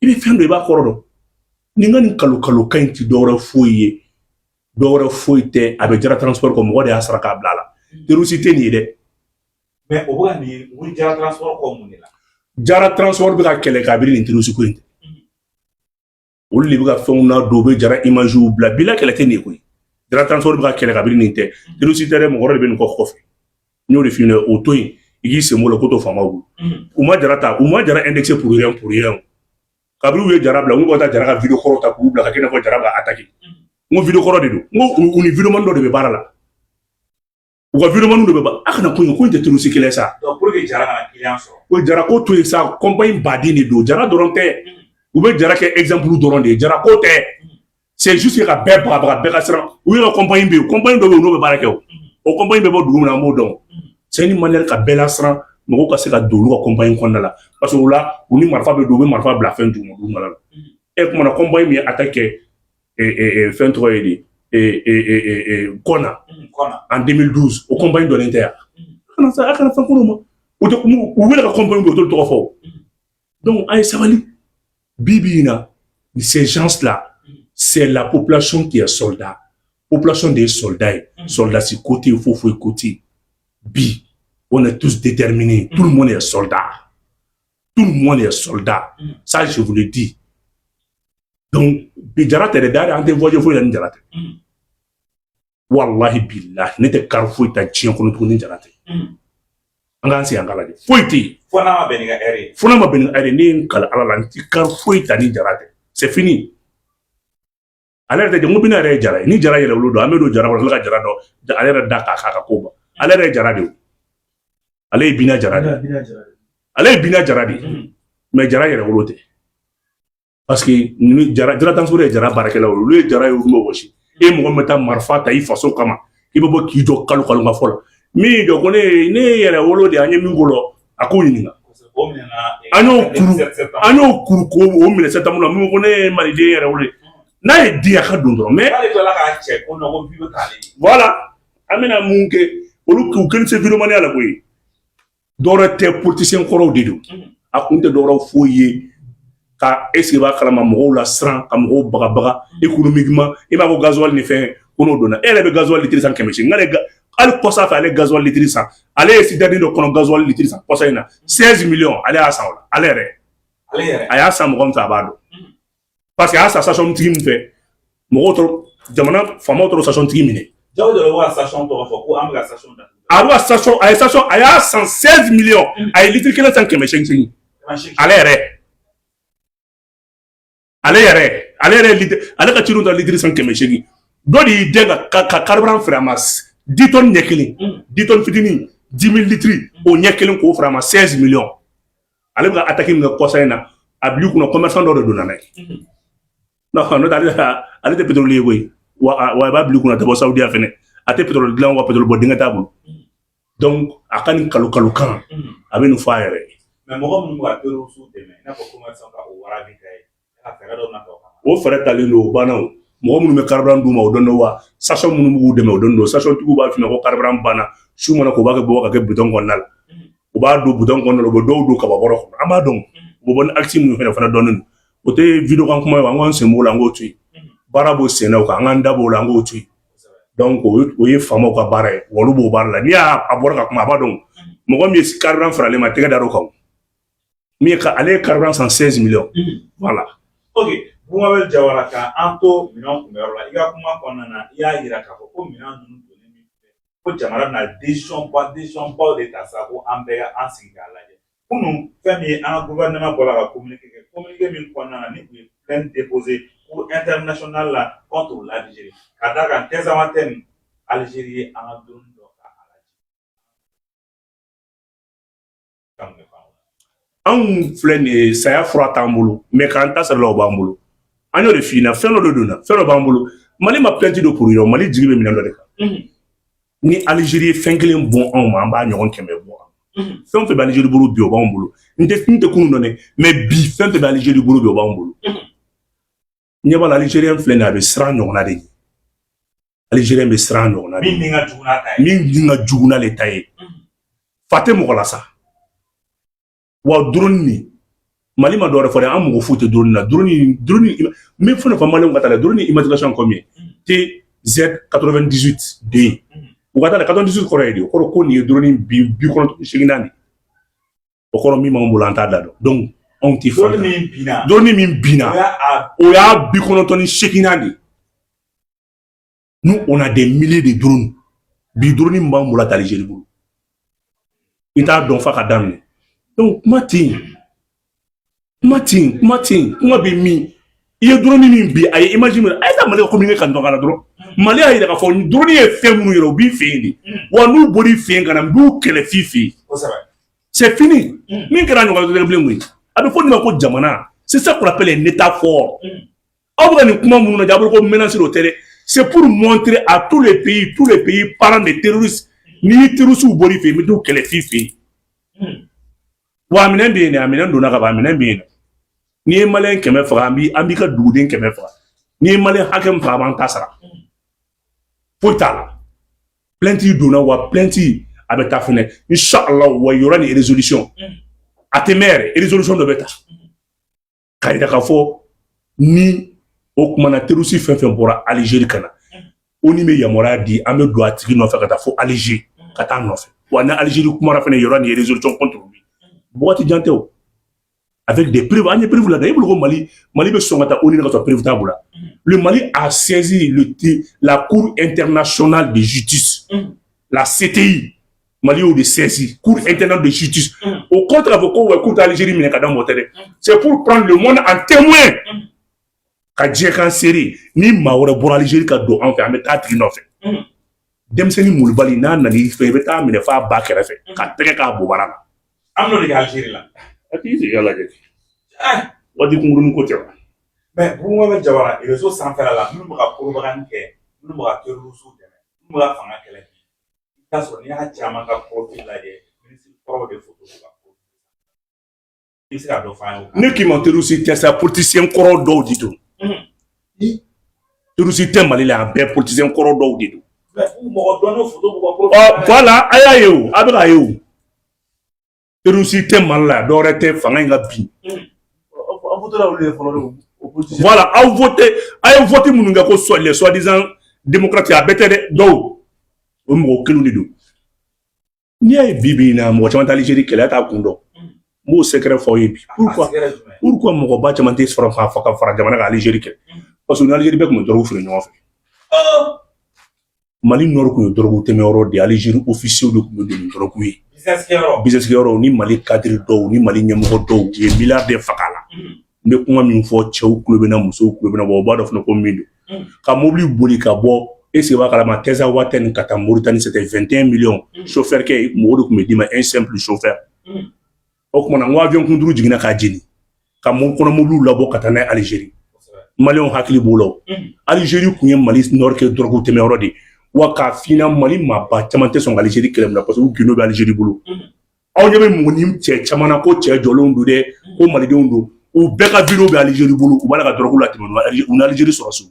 i bɛ fɛn dɔ, i b'a kɔrɔ dɔn. Nin ka nin kalo kalo kan in ti dɔwɛrɛ foyi ye, dɔwɛrɛ foyi tɛ. A bɛ Jara Transport kɔ, mɔgɔ de y'a sara k'a bila a la. Terroriste tɛ nin ye dɛ. Mais o bɛ ka nin wuli Jara Transport kɔ mun de la? Jara Transport bɛ ka kɛlɛ kabini nin terroriste ko in tɛ. Olu de bɛ ka fɛnw na don, u bɛ Jara image bila bi la. Kɛlɛ tɛ nin ye koyi. Jara Transport bɛ ka kɛlɛ kabini nin tɛ. Terroriste tɛ dɛ, mɔgɔ wɛrɛ de bɛ nin kɔ kɔfɛ. N y'o de f'i ɲɛna, o to yen, i k'i sen bɔ o la, ko to faamaw bolo. U ma Jara ta, u ma Jara indexé pour rien, pour rien. Kabini u ye Jara bila, u ka taa Jara ka vidéo kɔrɔ ta k'u bila ka kɛ i n'a fɔ Jara b'a attaqué. N ko vidéo kɔrɔ de don. N ko u ni vidéoman dɔ de bɛ baara la, u ka vidéoman dɔ bɛ ba. A kana ko in, ko in tɛ terroriste kɛlɛ sa. Donc pour que Jara kana client sɔrɔ. O Jara ko to yen sa, compagnie baden de don. Jara dɔrɔn tɛ, u bɛ Jara kɛ exemple dɔrɔn de ye. Jara ko tɛ, c'est juste ka bɛɛ bagabaga, bɛɛ ka siran. U yɛrɛ ka compagnie bɛ yen, compagnie dɔ bɛ yen, n'o bɛ baara kɛ. O compagnie bɛ bɔ dugu min na, an b'o dɔn. C'est une manière ka bɛɛ lasiran, mɔgɔw ka se ka don olu ka compagnie kɔnɔna la, parce que o la, u ni marifa bɛ don, u bɛ marifa bila fɛn duguma duguma la. E kumana, compagnie min ye attaque kɛ, fɛn tɔgɔ ye di, Kɔna en 2012, o compagnie dɔnnen tɛ yan. A kana sa, a kana fɛn k'olu ma. U tɛ, u yɛrɛ ka compagnie bɛ yen, u t'olu tɔgɔ fɔ. Donc a ye sabali. Bi bi in na, ces gens là, c'est la population qui est soldat. Population de ye soldat ye. Soldasi ko tɛ yen, foyi foyi ko tɛ yen. Bi, on est tous déterminés, tout le monde est soldat, tout le monde est soldat, ça je vous le dis. Donc bi, Jara tɛ dɛ. D'ailleurs, an tɛ voyager foyi la ni Jara tɛ. Wallahi billahi, ne tɛ car foyi ta diɲɛ kɔnɔ tuguni ni Jara tɛ. An k'an sigi, an k'a lajɛ, foyi tɛ yen. Fo n'a ma bɛn ni ka heure ye. Fo n'a ma bɛn ni heure ye. Ne ye n kali Ala la, n ti car foyi ta ni Jara tɛ, c'est fini. Ale yɛrɛ tɛ jɛ, n ko Bina yɛrɛ ye Jara ye. Ni Jara yɛrɛ wolo don, an bɛ don Jara kɔrɔ, tila ka Jara dɔn. Ale yɛrɛ da k'a k'a ka ko ban. Ale yɛrɛ ye Jara de ye o. Ale ye Bina Jara de ye. Ale ye Bina Jara de ye, mais Jara yɛrɛ wolo tɛ, parce que ninnu Jara, Jara Tansoro ye Jara baarakɛlaw ye. Olu ye Jara ye, olu bɛ wɔsi. E mɔgɔ min bɛ taa marifa ta i faso kama, i bɛ bɔ k'i jɔ kalo kalo ka fɔ la, min y'i jɔ ko ne ye yɛrɛ wolo de ye, an ye min ko lɔ, a k'o ɲininka. O minɛna. An y'o kuru, an y'o kuru k'o minɛ septembre la. Min ko ne ye maliden yɛrɛ wolo ye, n'a ye di, a ka don dɔrɔn, mais K'ale tilala k'a cɛ ko non, ko bi bɛ k'ale ye. Voilà, an bɛna mun kɛ? Olu k'u kelen se vidéomaniya la koyi. Dɔwɛrɛ tɛ, politicien kɔrɔw de don. A kun tɛ dɔwɛrɛ foyi ye ka est ce que b'a kalama, mɔgɔw la siran, ka mɔgɔw bagabaga économiquement. I b'a ko gasoil ni fɛn ko n'o donna, e yɛrɛ bɛ gasoil litre san 800. N'ale hali kɔsa fɛ, ale gasoil litre san, ale ye citerne dɔ kɔnɔ gasoil litre san kɔsa in na 16 millions. Ale y'a san o la, ale yɛrɛ. Ale yɛrɛ. A y'a san mɔgɔ min fɛ, a b'a dɔn, parce que a y'a san station tigi min fɛ, mɔgɔw tɔrɔ, jamana faamaw tɔrɔ station tigi minɛ. Jago jɔ bɛ ka station tɔgɔ fɔ ko an bɛ ka station datugu. A bɛ ka station, a ye station, a y'a san 16 millions, a ye litre kelen san 800. Ale yɛrɛ, ale yɛrɛ, ale yɛrɛ litre, ale ka cidenw ta litre san 800. Dɔ de y'i dɛn ka carburant feere a ma, 10 tonnes ɲɛ kelen, 10 tonnes fitinin, 10 000 litres, o ɲɛ kelen k'o feere a ma 16 millions. Ale bɛ ka attaque min kɛ kɔsa in na, a bil'i kunna commerçant dɔ de donna n'a ye. Non, n'o tɛ, ale tɛ pétrolier ye koyi. Wa i b'a bil'i kunna, a tɛ bɔ Saudiya fɛnɛ, a tɛ pétrole dilan, wa pétrole bɔ dingɛ t'a bolo. Donc a ka nin kalo kalo kan, a bɛ nin fɔ a yɛrɛ ye. Mais mɔgɔ minnu bɛ ka terroriste dɛmɛ, i n'a fɔ commerçant, ka o warabi ta ye, ka fɛɛrɛ dɔ nata o kama. O fɛɛrɛ talen don, o banna. O mɔgɔ minnu bɛ carburant d'u ma, o dɔn don. Wa station minnu b'u dɛmɛ, o dɔn don. Station tigiw b'a f'i ma ko carburant banna, su mana ko, u b'a kɛ bɔ ka kɛ bidon kɔnɔna la, u b'a don bidon kɔnɔna la, u bɛ dɔw don kaba bɔrɔ kɔnɔ. An b'a dɔn, u bɛ bɔ ni acte minnu fɛnɛ fana dɔnnen don. O tɛ vidéo kan kuma ye wa? An k'an sen b'o la, an k'o to yen. Baara b'o sen na, o kan an k'an da b'o la, an k'o to yen. Donc o ye faamaw ka baara ye, wa olu b'o baara la. N'i y'a a bɔra ka kuma, a b'a dɔn mɔgɔ min ye carburant faralen ma, tɛgɛ dar'o kan, min ye ale ye carburant san 16 millions, voilà. Ok, Bumabel Jawara, ka an to minɛn kunbɛyɔrɔ la, i ka kuma kɔnɔna na, i y'a yira k'a fɔ ko minɛn ninnu donnen min filɛ, ko jamana bɛna décision ba, décision baw de ta sa, ko an bɛɛ ka an sigi k'a lajɛ. Kunun, fɛn min ye an ka gouvernement bɔra ka communiqué kɛ, communiqué min kɔnɔna na ni u ye plainte déposé cour internationale la contre l'Algérie, ka d'a kan Tinzawatène, Algérie ye an ka drone dɔ ta a lajɛ. Ka mun de faamu? Anw filɛ nin ye, saya fura t'an bolo, mais k'an ta sara la, o b'an bolo. An y'o de f'i ɲɛna, fɛn dɔ de donna, fɛn dɔ b'an bolo. Mali ma plainte dɔ pour yɔrɔ, Mali jigi bɛ minɛn dɔ de kan. Ni Algérie ye fɛn kelen bɔn anw ma, an b'a ɲɔgɔn 100 bɔ. Fɛn o fɛn bɛ Algérie bolo bi, o b'anw bolo. N tɛ kunun dɔn dɛ, mais bi, fɛn fɛn bɛ Algérie bolo bi, o b'anw bolo. Ɲɛ b'a la, Algérien filɛ nin ye, a bɛ siran ɲɔgɔnna de ɲɛ. Algérien bɛ siran ɲɔgɔnna de Min ni ka jugu n'a ta ye. Min ni ka jugu n'ale ta ye, fa tɛ mɔgɔ la sa. Wa drone nin, Mali ma dɔwɛrɛ fɔ dɛ, an mɔgɔ foyi tɛ drone na. Drone, n bɛ fɛn dɔ fɔ maliyɛnw ka taa la, drone immatriculation combien? TZ 98 D. U ka taa la, 98 kɔrɔ ye di? O kɔrɔ ko nin ye drone bi 98 de. O kɔrɔ, min b'anw bolo, an t'a da dɔn. Donc anw tɛ Drone fan. min binna. Drone min binna. O y'a a O y'a 98nan de. Nous, on a des milliers de drones. Bi, drone min b'an bolo, a tɛ Algérie bolo. I t'a dɔn f'a ka daminɛ. Donc kuma tɛ yen, kuma tɛ yen, kuma tɛ yen. Kuma bɛ min? I ye drone min bi, a ye image min, a ye taa Mali ka communiqué kan dɔn ka na dɔrɔn. Mali y'a yira k'a fɔ drone ye fɛn minnu yɛrɛ, u b'i fɛ yen de. Wa n'u bɔr'i fɛ yen ka na, n b'u kɛlɛ f'i fɛ yen. C'est fini. Min kɛra ɲɔgɔn tɛ bilen koyi. A bɛ fɔ nin ma ko jamana, c'est ça qu'on appelle un état fort. Aw bɛ ka nin kuma minnu lajɛ, a bɛ ko menace dɔ tɛ dɛ, c'est pour montrer à tous les pays, tous les pays parents des terroristes, n'i ye terroristes bɔr'i fɛ yen, n bɛ t'u kɛlɛ f'i fɛ yen. Wa a minɛn bɛ yen dɛ, a minɛn donna ka ban, a minɛn bɛ yen dɛ. N'i ye maliyɛn 100 faga, an b'i ka duguden 100 faga. N'i ye maliyɛn hakɛ min faga, a b'an ta sara. Foyi t'a la. Plainte donna, wa plainte a bɛ taa fɛnɛ, inshallah. Wa y aura une résolution, a tɛ mɛn yɛrɛ, résolution dɔ bɛ ta k'a yira k'a fɔ ni o kumana, terroriste fɛn fɛn bɔra Algérie ka na. ONU bɛ yamaruya di, an bɛ don a tigi nɔfɛ ka taa fo Alger, ka taa nɔfɛ. Wa ni Algérie kumara fɛnɛ, yɔrɔ nin ye résolution contre lui. Waati jan tɛ o, avec des preuves. An ye preuve la, e bolo ko Mali bɛ sɔn ka taa ONU ka sɔrɔ preuve t'a bolo? Le Mali a saisi la Cour internationale de justice, la CTI. Mali y'o de saisi, Cour internationale de justice. Au contraire, k'a fɔ ko wa k'u tɛ Algérie minɛ ka da mɔgɔ tɛ dɛ, c'est pour prendre le monde en témoin, ka diɲɛ kan seere. Ni maa wɛrɛ bɔra Algérie ka don an fɛ, an bɛ taa tigi nɔfɛ. Denmisɛnnin molobali n'a nana i fɛ, i bɛ taa minɛ f'a ba kɛrɛfɛ ka tɛgɛ k'a bobara la. An b'o de kɛ Algérie la. A t'i sigi a lajɛ, waati kunkurunin ko tɛ wa. Mais Bouba Diawara, réseau sanfɛla la, minnu bɛ ka propagande kɛ, minnu bɛ ka terroristes dɛmɛ, minnu bɛ ka fanga kɛlɛ bi, i bɛ taa sɔrɔ n'i y'a caman ka profil lajɛ, ministre kɔrɔw de photo b'u ka profil. I bɛ se ka dɔ f'an ye o kan? Ne k'i ma, terroriste tɛ sa, politicien kɔrɔ dɔw de don. Terroriste tɛ Mali la, a bɛɛ politicien kɔrɔ dɔw de don. Mais u mɔgɔ dɔnnen photo b'u ka profil. Ɔ voilà, a y'a ye o, a bɛ k'a ye o. Terroriste tɛ Mali la, dɔwɛrɛ tɛ, fanga in ka bin. Aw voté olu ye fɔlɔ, o politicien. Voilà, aw voté, a ye vote minnu kɛ ko les soi-disant démocrates, a bɛɛ tɛ dɛ, dɔw o mɔgɔ kelenw de don. N'i y'a ye bi bi in na, mɔgɔ caman tɛ Algérie kɛlɛ t'a kun dɔn. N b'o secret fɔ aw ye bi. Pourquoi? Pourquoi mɔgɔba caman tɛ sɔrɔ k'a fɔ ka fara jamana kan Algérie kɛlɛ? Parce que ni Algérie bɛɛ tun bɛ dɔrɔgu feere ɲɔgɔn fɛ. Mali nord tun ye dɔrɔgu tɛmɛyɔrɔ de ye. Algérie officiers de tun bɛ don ni dɔrɔgu ye. Business kɛyɔrɔ ni Mali cadre dɔw ni Mali ɲɛmɔgɔ dɔw u ye miliyari de faga a la. N bɛ kuma min fɔ, cɛw tulo bɛ na, musow tulo bɛ na, wa u b'a dɔn fana ko min don. Ka mobili boli ka bɔ, est ce que b'a kalama, Tinzaouaten ka taa Mauritanie, c'était 21 millions. Chauffeur kɛ mɔgɔ de tun bɛ d'i ma, un simple chauffeur. O tuma na, n ko avion kun duuru jiginna k'a jeni ka kɔnɔ mobiliw labɔ ka taa n'a ye Algérie. Maliyɛnw hakili b'o la o. Algérie tun ye Mali nord kɛ dɔrɔgu tɛmɛyɔrɔ de ye. Wa k'a f'i ɲɛna, Mali maaba caman tɛ sɔn ka Algérie kɛlɛ mun na? Parce que u gindo bɛ Algérie bolo. Aw ɲɛ bɛ mɔgɔ ni cɛ caman na ko cɛ jɔlenw don dɛ, ko malidenw don, u bɛɛ ka vidéo bɛ Algérie bolo, u b'a la ka dɔrɔgu latɛmɛ u ni Algérie sɔrɔsiw.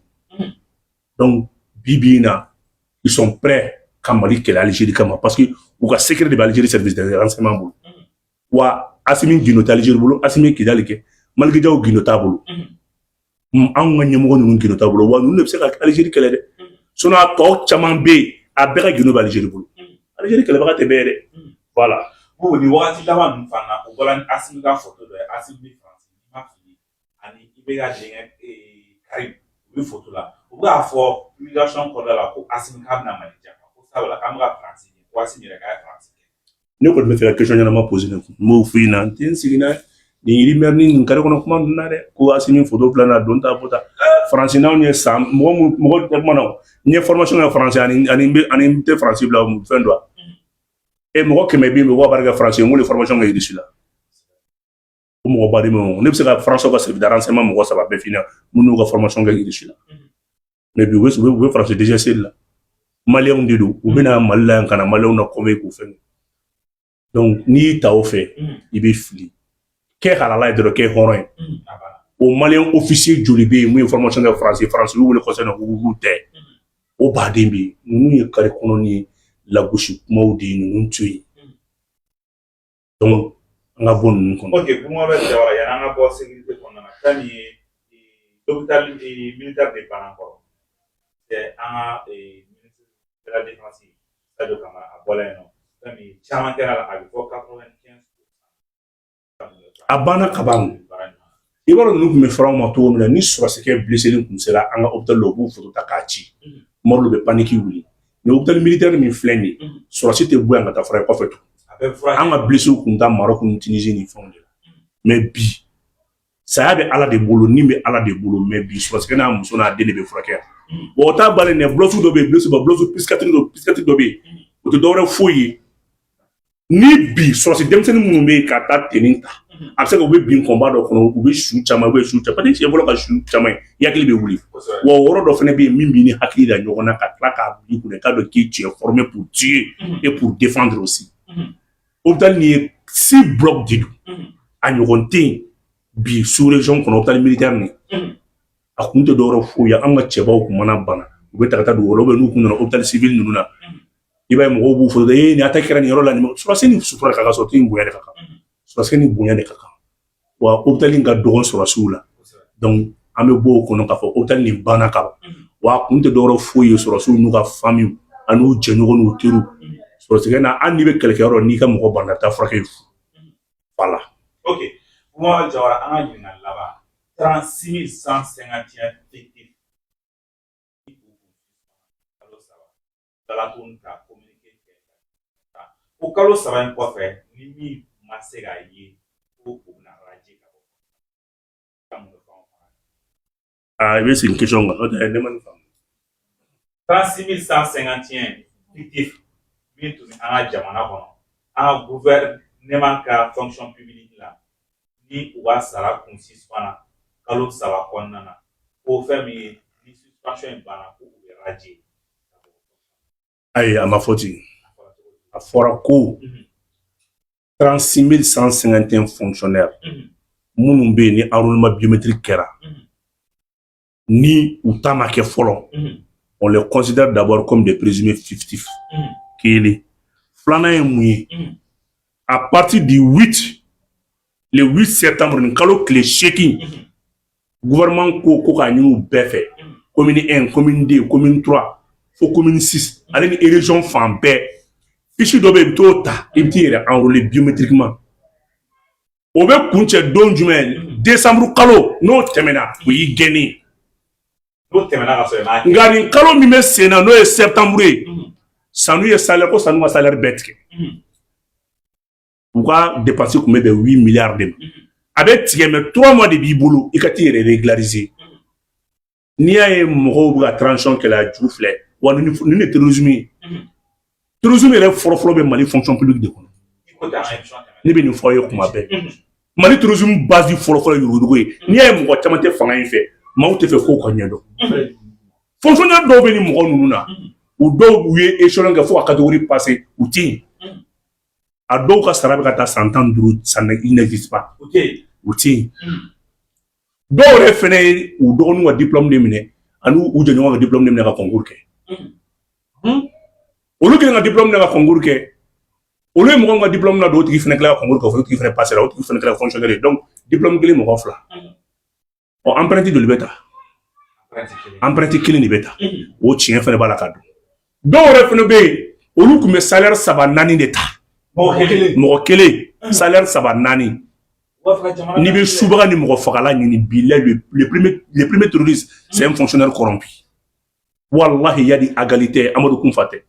Donc bi bi in na, ils sont prêts ka Mali kɛlɛ Algérie kama, parce que u ka secret de bɛ Algérie service de renseignement bolo. Wa Asimi gindo tɛ Algérie bolo, Asimi Kidali kɛ Malick Diaw gindo t'a bolo, anw ka ɲɛmɔgɔ ninnu gindo t'a bolo. Wa ninnu de bɛ se ka Algérie kɛlɛ dɛ. Sinon a tɔ caman bɛ yen, a bɛɛ ka gindo bɛ Algérie bolo. Algérie kɛlɛbaga tɛ bɛɛ ye dɛ, voilà. Bon, nin wagati laban ninnu fana na, o bɔra ni Asimi ka photo dɔ ye, Asimi bɛ Faransi, n'i ma fili, ani IBK denkɛ Karim, u bɛ photo la. U bɛ k'a fɔ publication kɔnɔna la ko Asimi k'a bɛna Mali janfa, ko sabula k'an bɛ ka Faransi ɲini, ko Asimi yɛrɛ k'a ye Faransi kɛ. Ne kɔni bɛ fɛ ka question ɲɛnama poser ne kun, n b'o f'i ɲɛna. N tɛ n sigi n'a nin rumeur ni nin kare kɔnɔ kuma ninnu na dɛ, ko Asimi photo filɛ na don ta bɔ ta Faransi n'anw ye san mɔgɔ mun mɔgɔ tɛ kuma na o. N ye formation kɛ Faransi ani n tɛ Faransi bila fɛn dɔ e mɔgɔ 100 bɛ yen, u b'a baara kɛ Faransi, n k'olu ye formation kɛ Irisi la. O mɔgɔ ba de bɛ yen, ne bɛ se ka Faransiw ka service de renseignement mɔgɔ saba bɛɛ f'i ɲɛna, minnu y'u ka formation kɛ Irisi la. Mais bi u bɛ Faransi DGSE la, Maliyɛnw de don, u bɛ na Mali la yan ka na Maliyɛnw na convaincre k'u fɛn. Donc n'i y'i ta o fɛ, i bɛ fili. Kɛ halala ye dɔrɔn, kɛ hɔrɔn ye. O Maliyɛn officier joli bɛ yen mun ye formation kɛ Faransi? Faransi y'u wele kɔsɛbɛ na k'u tɛ o baden bɛ yen. Ninnu ye kare kɔnɔ ni lagosi kumaw de ye, ninnu to yen. Donc an ka bɔ ninnu kɔnɔ. Ok, Bouba Diawara, yanni an ka bɔ sécurité kɔnɔna na, fɛn min ye l'hôpital militaire de Banankɔrɔ, c'est an ka ministre de la défense Sadio Camara, a bɔra yen nɔ, fɛn min caman kɛra la, a bɛ fɔ 95. A banna kaban. I b'a dɔn ninnu tun bɛ fɔra anw ma cogo min na, ni sɔrɔsikɛ blessé tun sera an ka hôpital la, u b'u photo ta k'a ci, kuma dɔw bɛ panique wuli. Nin hôpital militaire min filɛ nin ye, sɔrɔsi tɛ bɔ yan ka taa furakɛ kɔfɛ tugun. An ka blessé kun ta Maroc ni Tunisie ni fɛnw de la. Mais bi, saya bɛ Ala de bolo, ni bɛ Ala de bolo, mais bi sɔrɔsikɛ n'a muso n'a den de bɛ furakɛ yan. Bon, o t'a balen dɛ. Bloc dɔ bɛ yen, bloc ba, bloc psychiatrique dɔ, psychiatrique dɔ bɛ yen, o tɛ dɔwɛrɛ foyi ye. Ni bi sɔrɔsi denmisɛnnin minnu bɛ yen ka taa tenue ta, a bɛ se ka u bɛ bin kɔnba dɔ kɔnɔ, u bɛ su caman, u bɛ su caman, parce que siɲɛ fɔlɔ ka su caman ye, i hakili bɛ wuli. Wa o yɔrɔ dɔ fana bɛ yen min b'i ni hakili da ɲɔgɔn na, ka tila k'a bila i kunna k'a dɔn k'i tu es formé pour tuer et pour défendre aussi. Hôpital nin ye six blocs de don, a ɲɔgɔn tɛ yen bi sous région kɔnɔ. Hôpital militaire nin, a kun tɛ dɔwɛrɛ foyi ye, an ka cɛbaw kun mana bana, u bɛ ta ka taa dugu wɛrɛ, n'u kun nana hôpital civil ninnu na, i b'a ye mɔgɔw b'u fɔ ee nin attaque kɛra nin yɔrɔ la. Nin sɔrɔsi ni sutura ka kan, sɔrɔsi ni bonya de ka kan, sɔrɔsi ni bonya de ka kan. Wa hôpital in ka dɔgɔ sɔrɔsiw la. Donc an bɛ bɔ o kɔnɔ k'a fɔ hôpital nin banna ka ban. Wa a kun tɛ dɔwɛrɛ foyi ye, sɔrɔsiw n'u ka famille ani u jɛɲɔgɔn n'u teriw. Sɔrɔsikɛ na, hali n'i bɛ kɛlɛkɛyɔrɔ, n'i ka mɔgɔ banna, taa furakɛ fu. Voilà. Ok, Bouba Jawara, an ka ɲininkali laban: 36 151 fictifs kalo 3 dala tuguni ka communiqué kɛ ko kalo 3 in kɔfɛ, ni min ma se k'a ye, ko o bɛna radier ka bɔ. Ka mun de fɔ anw fana? Aa, i bɛ segin question kan, n'o tɛ ne ma nin faamu. 36 151 fictifs min tun bɛ an ka jamana kɔnɔ, an ka gouvernement ka fonction publique la, ni u ka sara kun suspend kalo 3 kɔnɔna na, ko fɛn min ye ni suspension in banna, ko u bɛ radier. Ayi, a ma fɔ ten. A fɔra ko 36 151 fonctionnaires minnu bɛ yen ni enrôlement biométrique kɛra, ni u ta ma kɛ fɔlɔ, on les considère d'abord comme des présumés fictifs. Kelen. Filanan ye mun ye? À partir du 8, le 8 septembre, nin kalo tile 8, gouvernement ko k'a ɲini u bɛɛ fɛ, commune 1, commune 2, commune 3 fo commune 6, ale ni région fan bɛɛ, fiche dɔ bɛ yen, i bɛ t'o ta, i bɛ t'i yɛrɛ enrôler biométriquement. O bɛ kuncɛ don jumɛn? Décembre kalo. N'o tɛmɛna, o y'i gɛnnen. N'o tɛmɛna ka sɔrɔ i m'a kɛ. Nka nin kalo min bɛ sen na, n'o ye septembre ye, Sanu ye salaire ko Sanu ka salaire bɛɛ tigɛ. U ka dépense tun bɛ bɛn 8 milliards de ma. A bɛ tigɛ, mais 3 mois de b'i bolo i ka t'i yɛrɛ régulariser. N'i y'a ye mɔgɔw bɛ ka transition kɛlɛ, a ju filɛ wa. Nin de terrorisme ye. Terrorisme yɛrɛ fɔlɔfɔlɔ bɛ Mali fonction publique de kɔnɔ. I ko ten, an ka émission tɛmɛna. Ne bɛ nin fɔ aw ye kuma bɛɛ: Mali terrorisme base fɔlɔfɔlɔ ye yuruguyurugu ye. N'i y'a ye mɔgɔ caman tɛ fanga in fɛ, maaw tɛ fɛ kow ka ɲɛdɔn. Fonctionnaire dɔw bɛ nin mɔgɔ ninnu na, u dɔw u ye échelon kɛ fo ka catégorie passer, u tɛ yen. A dɔw ka sara bɛ ka taa san 15, ça n'existe pas. U tɛ yen. U tɛ yen. Dɔw yɛrɛ fɛnɛ ye u dɔgɔninw ka diplôme de minɛ ani u jɛɲɔgɔn ka diplôme de minɛ ka concours kɛ. Olu kɛlen ka diplôme minɛ ka concours kɛ, olu ye mɔgɔ min ka diplôme na don, o tigi fɛnɛ tila ka concours kɛ, o tigi fɛnɛ passé la, o tigi fɛnɛ kɛra fonctionnaire ye. Donc diplôme kelen, mɔgɔ fila. Ɔ, empreinte joli bɛ ta? Empreinte kelen. Empreinte kelen de bɛ ta. O tiɲɛ fɛnɛ b'a la ka don. Dɔw yɛrɛ fɛnɛ bɛ yen, olu tun bɛ salaire saba naani de ta. Mɔgɔ kelen. Mɔgɔ kelen, salaire saba naani. U b'a fɛ ka jamana N'i bɛ subaga ni mɔgɔ fagala ɲini, bilahi, le premier terroriste, c'est un fonctionnaire corrompu. Wallahi, Iyad Ag Ghali tɛ, Amadou Koufa tɛ,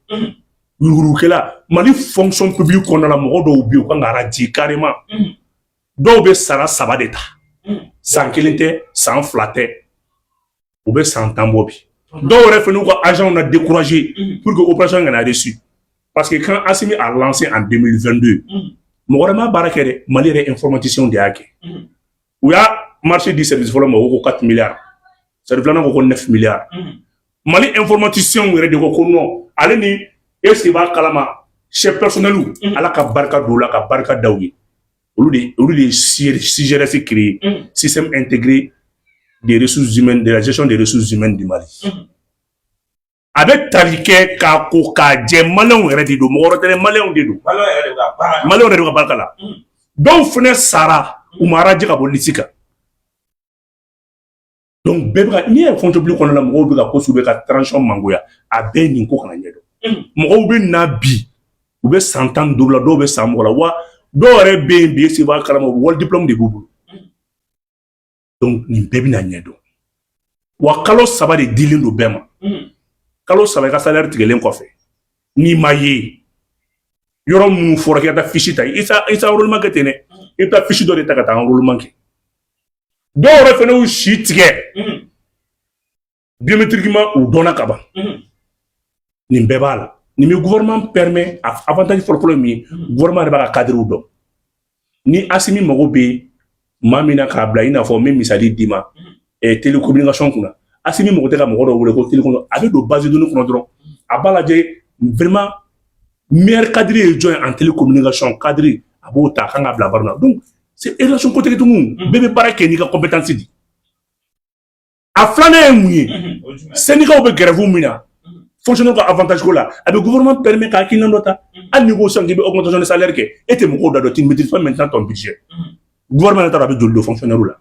yuruguyurugukɛla. Mali fonction publique kɔnɔna la, mɔgɔ dɔw bɛ yen, u kan ka radier carrément. Dɔw bɛ sara saba de ta, san kelen tɛ, san 2 tɛ, u bɛ san 10 bɔ bi. Dɔw yɛrɛ fɛnɛ y'u ka agents na décourager pour que opération kana réussi, parce que quand Assimi a lancé en 2022, mɔgɔ wɛrɛ ma baara kɛ dɛ, Mali yɛrɛ informaticien de y'a kɛ. U y'a marché di service fɔlɔ ma, o ko 4 milliards, service filanan ko ko 9 milliards. Mali informaticien yɛrɛ de ko ko non. Ale ni est ce que b'a kalama, chef personnel, Ala ka barika don o la, ka barika da u ye, olu de ye CGRS créé, système intégré des ressources humaines, de la gestion des ressources humaines du Mali. A bɛ tali kɛ k'a ko k'a jɛ, maliyɛnw yɛrɛ de don, mɔgɔ wɛrɛ tɛ dɛ, maliyɛnw de don. Maliyɛnw yɛrɛ de bɛ ka baara kɛ. Maliyɛnw yɛrɛ de ka barika la. Dɔw fɛnɛ sara, u ma radier ka bɔ liste kan. Donc bɛɛ bɛ ka, n'i ye fonction publique kɔnɔna la, mɔgɔw bɛ ka ko sugu bɛ ka transition mangoya. A bɛɛ ye nin ko kana ɲɛdɔn. Mɔgɔw bɛ na bi, u bɛ san 15 la, dɔw bɛ san 20 la, wa dɔw yɛrɛ bɛ yen bi, esi b'a kalama, wali diplôme de b'u bolo. Donc nin bɛɛ bɛna ɲɛdɔn. Wa kalo 3 de dilen don bɛɛ ma. Kalo 3, i ka salaire tigɛlen kɔfɛ, n'i ma ye yɔrɔ minnu fɔra k'i ka taa fiche ta, i sa enrôlement kɛ ten dɛ, i bɛ taa fiche dɔ de ta ka taa enrôlement kɛ. Dɔw yɛrɛ fɛnɛ y'u si tigɛ biométriquement, u dɔnna ka ban. Nin bɛɛ b'a la. Nin bɛ gouvernement permet, a avantage fɔlɔfɔlɔ ye min ye, gouvernement yɛrɛ b'a ka cadre dɔn. Ni Assimi mago bɛ maa min na k'a bila, i n'a fɔ n bɛ misali d'i ma, télécommunication kunna, Assimi mago tɛ ka mɔgɔ dɔ wele ko télécom, a bɛ don base de données kɔnɔ dɔrɔn, a b'a lajɛ vraiment meilleur cadre ye jɔn ye en télécommunication, cadre a b'o ta a kan ka bila baara la. Donc c'est relation kotigi tugun, bɛɛ bɛ baara kɛ n'i ka compétence di. A filanan ye mun ye? O ye jumɛn? Syndicat bɛ grève min na, fonctionnaire ka avantage ko la, a bɛ gouvernement permet ka hakilina dɔ ta. Hali n'i ko sisan k'i bɛ augmentation de salaire kɛ, e tɛ mɔgɔw da dɔn, tu ne maîtrises pas maintenant ton budget. Gouvernement yɛrɛ t'a dɔn a bɛ joli don fonctionnaire la.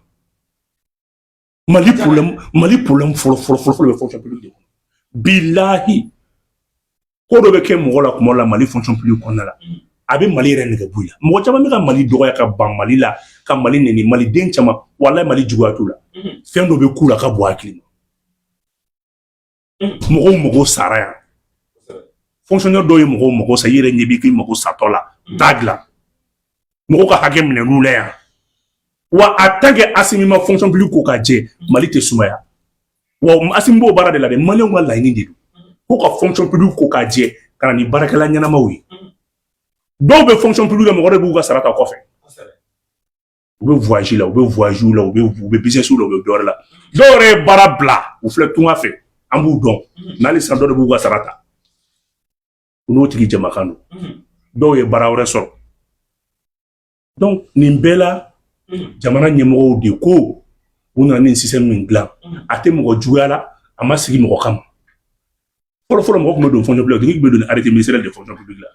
Mali problème, Mali problème fɔlɔ fɔlɔ fɔlɔ fɔlɔ bɛ fonction publique de kɔnɔ. Bilahi, ko dɔ bɛ kɛ mɔgɔ la kuma dɔ la Mali fonction publique kɔnɔna la, a bɛ Mali yɛrɛ nɛgɛ bɔ i la. Mɔgɔ caman bɛ ka Mali dɔgɔya ka ban Mali la, ka Mali nɛni. Maliden caman, walahi, Mali juguya t'u la. Fɛn dɔ bɛ k'u la ka bɔ hakili ma. Mɔgɔw mago sara yan. Fonctionnaire dɔw ye mɔgɔw mago sa, i yɛrɛ ɲɛ b'i k'i mago satɔ la, u t'a dilan. Mɔgɔw ka hakɛ minɛ n'u la yan. Wa en tant que Asimi ma fonction publique ko ka jɛ, Mali tɛ sumaya. Wa Asimi b'o baara de la dɛ. Maliyɛnw ka laɲini de don ko ka fonction publique ko ka jɛ, ka na ni baarakɛla ɲɛnamaw ye. Dɔw bɛ fonction publique la, mɔgɔ de b'u ka sara ta kɔfɛ, u bɛ voyage la, u bɛ voyage la, u bɛ business la, u bɛ dɔwɛrɛ la. Dɔw yɛrɛ ye baara bila, u filɛ tunga fɛ, an b'u dɔn. Mais hali sisan, dɔw de b'u ka sara ta, u n'o tigi jamakan don. Dɔw ye baara wɛrɛ sɔrɔ. Donc nin bɛɛ la, jamana ɲɛmɔgɔw de ko u nana ni système min dilan, a tɛ mɔgɔ juguya la, a ma sigi mɔgɔ kama. Fɔlɔ fɔlɔ, mɔgɔ tun bɛ don fonction publique, i tun bɛ don ni arrêté ministériel de fonction publique la.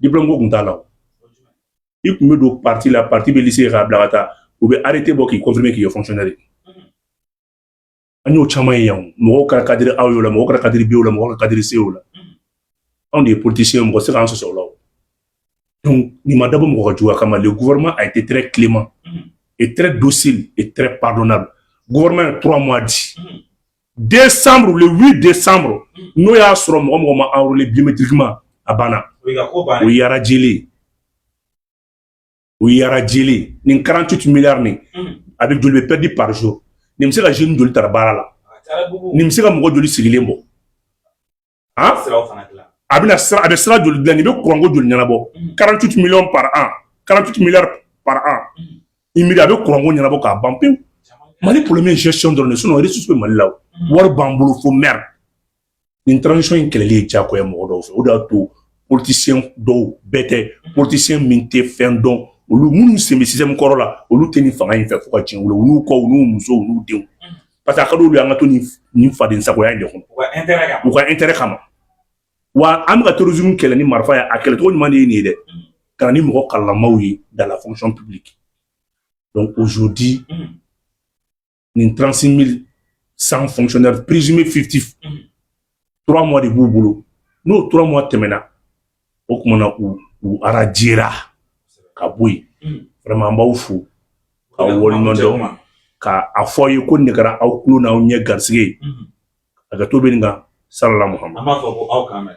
Diplôme ko tun t'a la. O i tun bɛ don parti la, parti bɛ lycée k'a bila ka taa, u bɛ arrêté bɔ k'i confirmer k'i ye fonctionnaire ye. An y'o caman ye yan. Mɔgɔw kɛra cadre A o la, mɔgɔw kɛra cadre B o la, mɔgɔw kɛra cadre C o la. Anw de ye politicien, mɔgɔ tɛ se k'an sɔsɔ o la. O donc nin ma dabɔ mɔgɔ ka juguya kama. Le gouvernement a été très clément et très docile et très pardonnable. Gouvernement ye 3 mois di, décembre, le 8 décembre, n'o y'a sɔrɔ mɔgɔ mɔgɔ ma enrôlé biométriquement, a banna. O ye radier, o ye radier. Nin 48 milliards nin, a bɛ joli bɛ perdu par jour? Nin bɛ se ka jeune joli ta baara la? Nin bɛ se ka mɔgɔ joli sigilen bɔ? Han, a bɛna sira, a bɛ sira joli dilan? Nin bɛ kuranko joli ɲɛnabɔ? 48 millions par an, 48 milliards par an, i miiri, a bɛ kuranko ɲɛnabɔ k'a ban pewu. Mali problème ye gestion dɔrɔn de, sinon ressources bɛ Mali la. O wari b'an bolo fo merde. Nin transition in kɛlɛli ye diyagoya mɔgɔ dɔw fɛ. O de y'a to politicien dɔw bɛɛ tɛ, politicien min tɛ fɛn dɔn, olu minnu sen bɛ système kɔrɔ la, olu tɛ nin fanga in fɛ fo ka diɲɛ wuli, u n'u kɔ, u n'u musow, u n'u denw, parce que a ka d'olu ye an ka to nin faden sagoya in de kɔnɔ u ka intérêt kama. Wa an bɛ ka terrorisme kɛlɛ ni marifa ye, a kɛlɛcogo ɲuman de ye nin ye dɛ, ka na ni mɔgɔ kalanmaw ye dans la fonction publique. Donc aujourd'hui, nin 36 100 fonctionnaires présumés fictifs, 3 mois de b'u bolo. N'o 3 mois tɛmɛna, o kumana u radiera ka bɔ yen. Vraiment, an b'aw fo k'aw waleɲuman dɔn, ka a fɔ aw ye ko nin de kɛra aw tulo n'aw ɲɛ garisɛgɛ ye. A ka to bɛ nin kan salala Muhamadu. An b'a fɔ ko aw k'an mɛn.